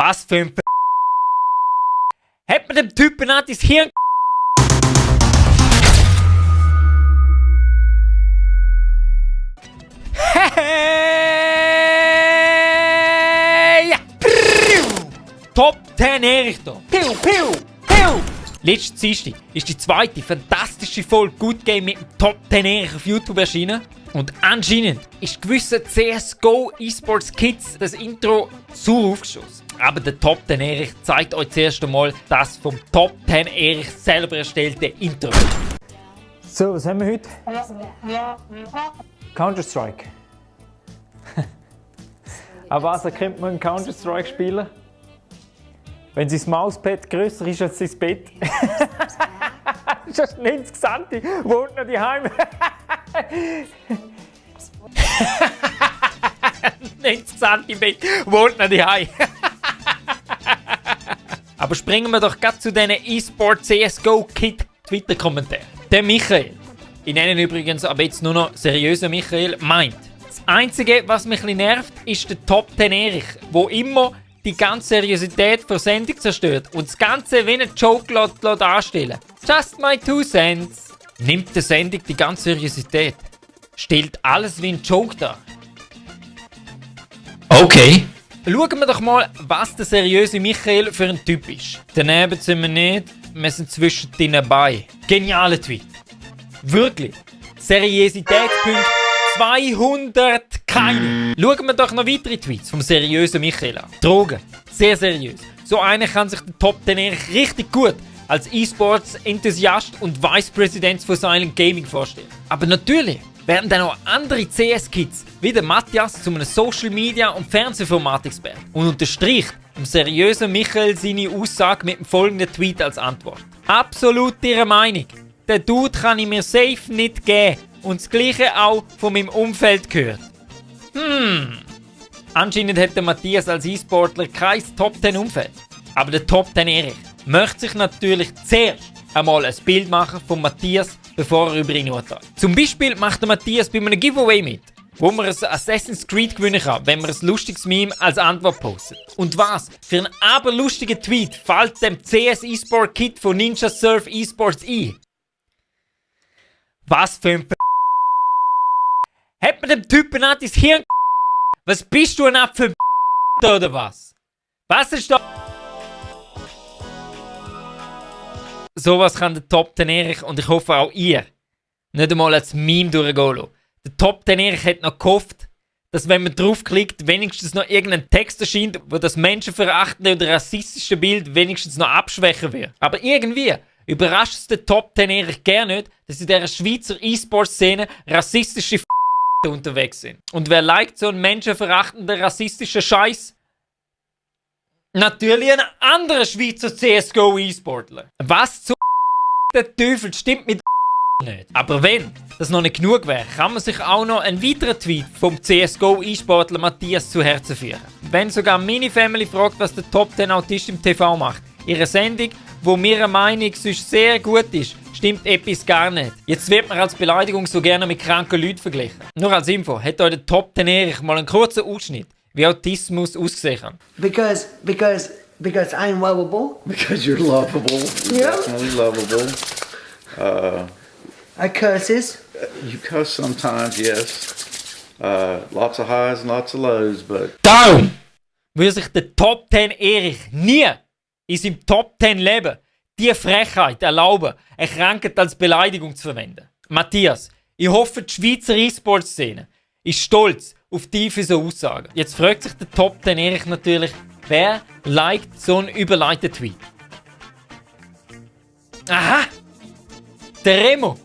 Was für ein Hat man dem Typen an dein Hirn Hey! Top 10 Erich da. Piu, piu, piu. Letzten Dienstag ist die zweite fantastische Folge Good Game mit dem Top 10 Erich auf YouTube erschienen. Und anscheinend ist gewissen CSGO eSports Kids das Intro sauer aufgeschossen. Aber der Top 10 Erich zeigt euch zuerst einmal das vom Top 10 Erich selber erstellte Intro. So, was haben wir heute? Counter-Strike. An was erkennt man einen Counter-Strike-Spieler? Wenn sein Mauspad grösser ist als sein Bett. Das ist 90 cm, wohnt noch daheim. 90 cm, wohnt noch daheim. Aber springen wir doch gerade zu diesen eSport CSGO Kid Twitter-Kommentaren. Der Michael, ich nenne ihn übrigens aber jetzt nur noch seriöser Michael, meint: Das Einzige, was mich ein bisschen nervt, ist der Top 10 Erich, wo immer die ganze Seriosität der Sendung zerstört und das Ganze wie einen Joke darstellen. Just my 2 cents. Nimmt die Sendung die ganze Seriosität, stellt alles wie ein Joke dar. Okay. Schauen wir doch mal, was der seriöse Michael für ein Typ ist. Daneben sind wir nicht, wir sind zwischendrin dabei. Genialer Tweet. Wirklich. Seriositätspunkt 200 keine. Schauen wir doch noch weitere Tweets vom seriösen Michael an. Drogen. Sehr seriös. So einer kann sich den Top 10 Erich richtig gut als E-Sports-Enthusiast und Vice-Präsident von Silent Gaming vorstellen. Aber natürlich werden dann auch andere CS-Kids wie der Matthias zu einem Social-Media- und Fernsehformat-Expert und unterstreicht dem seriösen Michael seine Aussage mit dem folgenden Tweet als Antwort. Absolut ihre Meinung. Den Dude kann ich mir safe nicht geben und das Gleiche auch von meinem Umfeld gehört. Anscheinend hat der Matthias als E-Sportler kein Top 10 Umfeld. Aber der Top 10 Erich möchte sich natürlich zuerst einmal ein Bild machen von Matthias, bevor er über ihn urteilt. Zum Beispiel macht der Matthias bei einem Giveaway mit, wo man ein Assassin's Creed gewinnen kann, wenn man ein lustiges Meme als Antwort postet. Und was für einen aberlustigen Tweet fällt dem CS eSport Kid von Ninja Surf eSports ein? Was für ein Hat man dem Typen an dein Hirn Was bist du ein Apfel oder was? Was ist da? Sowas kann der Top 10 Erich und ich hoffe auch ihr nicht einmal als Meme durchgehen lassen. Der Top 10 Erich hat noch gehofft, dass wenn man draufklickt, wenigstens noch irgendein Text erscheint, wo das menschenverachtende oder rassistische Bild wenigstens noch abschwächen wird. Aber irgendwie überrascht es den Top 10 Erich gerne nicht, dass in dieser Schweizer E-Sport-Szene rassistische unterwegs sind. Und wer liked so einen menschenverachtenden rassistischen Scheiß? Natürlich ein anderer Schweizer CSGO E-Sportler. Was zu der Teufel stimmt mit nicht. Aber wenn das noch nicht genug wäre, kann man sich auch noch einen weiteren Tweet vom CSGO E-Sportler Matthias zu Herzen führen. Wenn sogar meine Family fragt, was der Top 10 Autist im TV macht, ihre Sendung, wo ihrer Meinung sonst sehr gut ist, stimmt etwas gar nicht. Jetzt wird man als Beleidigung so gerne mit kranken Leuten verglichen. Nur als Info, hat euch der Top 10 Erich mal einen kurzen Ausschnitt, wie Autismus aussehen kann. Because I'm lovable. Because you're lovable. Yeah. Definitely lovable. I curses. You cuss sometimes, yes. Lots of highs and lots of lows, but... Darum würde sich der Top 10 Erich nie in seinem Top 10 Leben die Frechheit erlauben, eine Krankheit als Beleidigung zu verwenden. Matthias, ich hoffe, die Schweizer E-Sport-Szene ist stolz auf dich für so Aussagen. Jetzt fragt sich der Top 10 Erich natürlich, wer liked so einen überleiteten Tweet? Aha! Der Remo,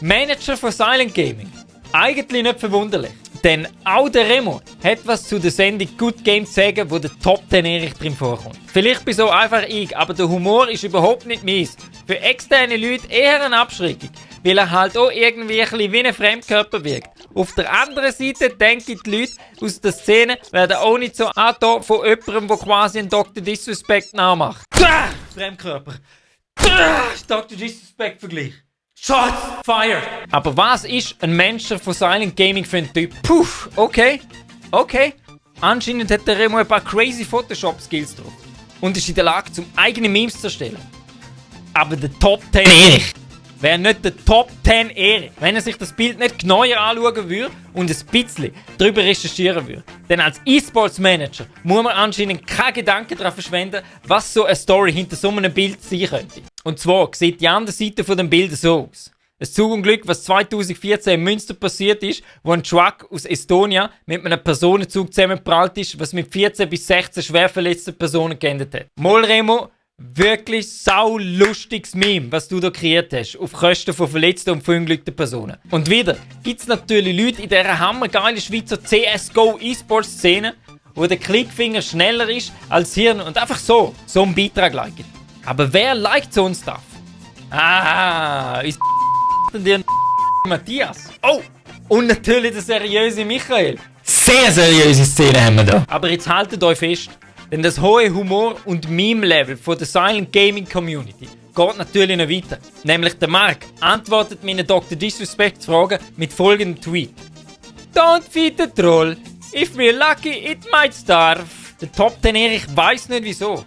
Manager von Silent Gaming. Eigentlich nicht verwunderlich, denn auch der Remo hat was zu der Sendung Good Game zu sagen, wo der Top 10 Erich drin vorkommt. Vielleicht bin so einfach ich, aber der Humor ist überhaupt nicht meins. Für externe Leute eher eine Abschreckung, weil er halt auch irgendwie ein bisschen wie ein Fremdkörper wirkt. Auf der anderen Seite denke ich, die Leute aus der Szene werden auch nicht so angetan von jemandem, der quasi einen Dr. Disrespect nachmacht. Fremdkörper. Dr. Disrespect-Vergleich. Shots fired! Aber was ist ein Mensch von Silent Gaming für ein Typ? Puh, okay. Anscheinend hat der Remo ein paar crazy Photoshop-Skills drauf und ist in der Lage, zum eigene Memes zu erstellen. Aber der Top 10 Erich wäre nicht der Top 10 Erich, wenn er sich das Bild nicht genauer anschauen würde und ein bisschen darüber recherchieren würde. Denn als E-Sports-Manager muss man anscheinend keinen Gedanken daran verschwenden, was so eine Story hinter so einem Bild sein könnte. Und zwar sieht die andere Seite von dem Bild so aus. Ein Zugunglück, was 2014 in Münster passiert ist, wo ein Truck aus Estonia mit einem Personenzug zusammengeprallt ist, was mit 14 bis 16 schwer verletzten Personen geendet hat. Mal Remo, wirklich sau lustiges Meme, was du da kreiert hast, auf Kosten von verletzten und verunglückten Personen. Und wieder gibt es natürlich Leute in dieser hammergeilen Schweizer CSGO E-Sports-Szene, wo der Klickfinger schneller ist als Hirn und einfach so einen Beitrag liken. Aber wer liked so einen Stuff? Ist dir Matthias. Oh! Und natürlich der seriöse Michael. Sehr seriöse Szene haben wir da. Aber jetzt haltet euch fest, denn das hohe Humor- und Meme-Level von der Silent Gaming Community geht natürlich noch weiter. Nämlich der Mark antwortet meinen Dr. Disrespect-Fragen mit folgendem Tweet. Don't feed the troll. If we're lucky, it might starve. Der Top 10 Erich weiss nicht wieso.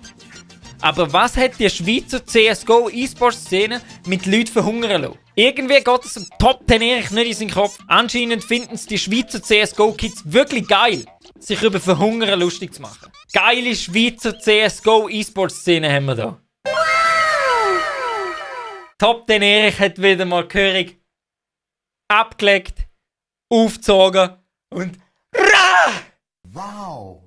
Aber was hat die Schweizer CSGO E-Sports-Szene mit Leuten verhungern lassen? Irgendwie geht es dem Top 10 Erich nicht in seinen Kopf. Anscheinend finden es die Schweizer CSGO-Kids wirklich geil, sich über Verhungern lustig zu machen. Geile Schweizer CSGO E-Sports-Szene haben wir da. Top 10 Erich hat wieder mal gehörig abgelegt, aufgezogen und RAH! Wow!